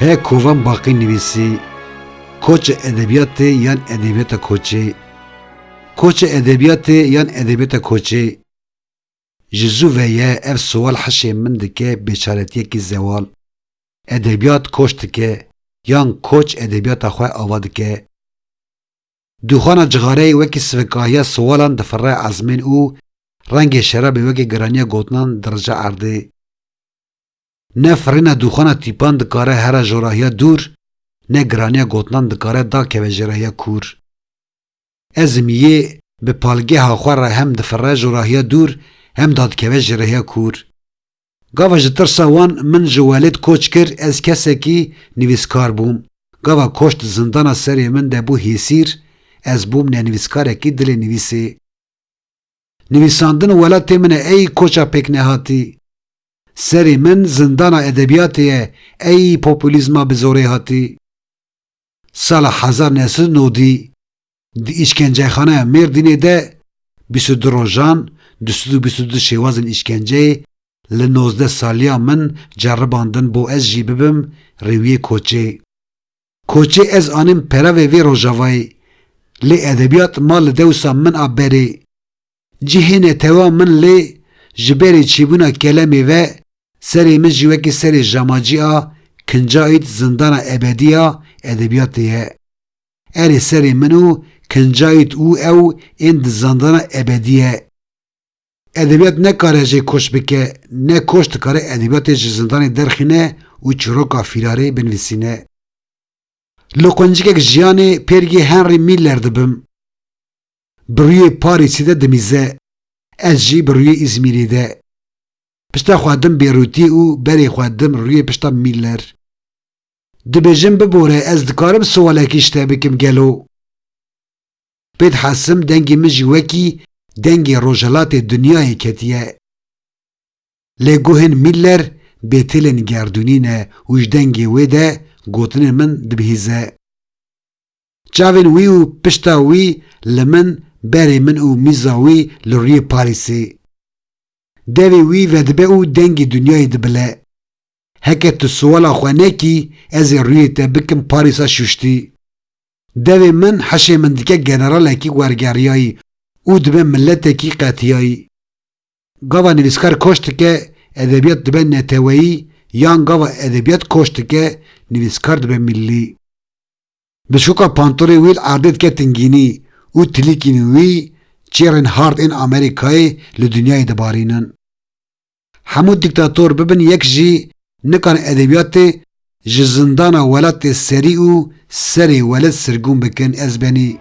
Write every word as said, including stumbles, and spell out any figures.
He Kovan Baqî nivîsî, Koçê edebiyatê yan edebiyata koçê? Koçê edebiyatê yan edebiyata koçê? Ji zû ve ye ev siwal hişê min dike bêçaretiyekî zewal. Edebiyat koç dike yan koç edebiyata xwe ava dike? Dûxana cixareyê wekî sivikahiya siwalan difire ezmên û rengê şerabê wekî giraniya gotinan dirije erdê. Ne firîna dûxana tîpan dikare here jorahiya dûr, ne giraniya gotinan dikare dakeve jêrahiya kûr. Ez im yê bi palgeha xwe re hem difire jorahiya dûr, hem dadikeve jêrahiya kûr. Gava ji tirsa wan min ji welêt koç kir, ez kesekî nivîskar bûm. Gava koç di zindana serê min de bû hêsîr, ez bûm nenivîskarekî dilê nivîsê. Nivîsandin welatê min e ey koça pêknehatî. Serê min zindana edebiyatê ye ey populîzma bi zorê hatî. Sala hezar neh sed û nodî di îşkencexaneya Mêrdînê de bîst û du rojan, du sed û bîst û du şêwazên îşkenceyê li nozdeh saliya min ceribandin bo ez jî bibim rêwiyê koçê. Koçê ez anim peravê vê rojavayê, lê edebiyat ma li dewsa min a berê. Cihê netewa min lê ji berê çêbûna kelemê ve serê min jî wekî serê jamacî a kincayît zindana ebedî ya edebiyatê ye. Erê serê min û kincayît û ew ên di zindana ebedî ye. Edebiyat nekare jê koç bike, ne koç dikare edebiyatê ji zindanê derxîne û çîroka fîrarê binivîsîne. Li quncikek jiyanê pêrgê Henry Miller dibim. Bi rûyê Parîsî de dimîze. Ez jî bi rûyê Îzmîrê de. Pişta xwe dim Bêrûtî û berê xwe dim rûyê pişta Miller. Dibêjim bibore ez dikarim siwalekî ji te bikim gelo? Pê dihesim dengê min jî wekî dengê rojhilatê dinyayê ketiye. Lê guhên Miller bêtilên gerdûnî ne û ji dengê wê de gotinên min dibihîze. Çavên wî û pişta wî li min, berê min û mîza wî li rûyê Parîsê. Devê wî vedibe û dengê dinyayê dibile. Heke tu siwala xwe nekî, ez ê rûyê te bikim Parîsa şûştî. Devê min hişê min dike generalekî wergeriyayî û dibe miletekî qetiyayî. Gava nivîskar koç dike, edebiyat dibe neteweyî, yan gava edebiyat koç dike, nivîskar dibe millî. Bi şoka pantorê wî li erdê dike tingînî û tilîkên wî çêrên hard ên Amerîkayê li dinyayê dibarînin. Hemû dîktator bibin yek jî nikane edebiyatê ji zindana welatê serî û serê welêt sirgûn bikin, ez benî.